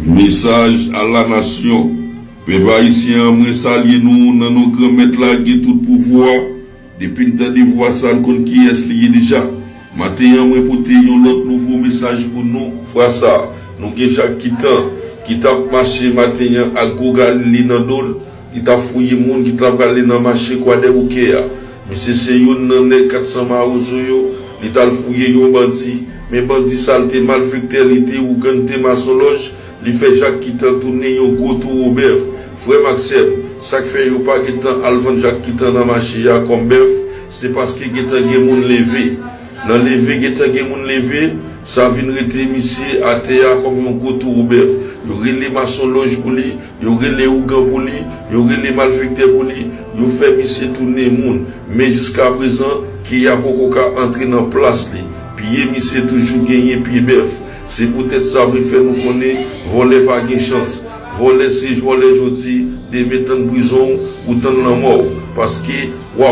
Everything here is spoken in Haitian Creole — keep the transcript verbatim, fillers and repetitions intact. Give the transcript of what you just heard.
Mesaj a la nasyon. Pèp ayisyen an, mwen salye nou nan non Granmèt la gen tout pouvwa. Depi n tande vwa sa, n konn kiyès li ye deja. Maten an, mwen pote yon lòt nouvo mesaj pou nou. Fwa sa, nou gen Jak Kitan ki t ap mache maten an ak gwo galil li nan do l. Li t ap fouye moun ki t ap prale nan mache Kwadèboukè a. Misye se youn nan nèg kat san mawozo yo. Li t al fouye yon bandi. Men bandi sa l te malfektè, li te ougan, li te masonlòj. Li fè Jak Kitan tounen yon gwo towo bèf. Frè m ak sè m, sa k fè yo pa gentan al vann Jak Kitan nan mache a kòm bèf, se paske gentan gen moun leve. Nan leve, gentan gen moun leve, sa vin rete misye atè a kòm yon gwo towo bèf. Yo rele masonlòj pou li, yo rele ougan pou li, yo rele malfektè pou li, yo fè misye tounen moun. Men jiskaprezan, kè a poko ka antre nan plas li. Pye misye toujou genyen pye bèf. Se poutèt sa mwen fè nou konnen vòlè pa gen chans. Vòlè se vòlè jodi, demen tann prizon w, ou tann lanmò w. Paske w a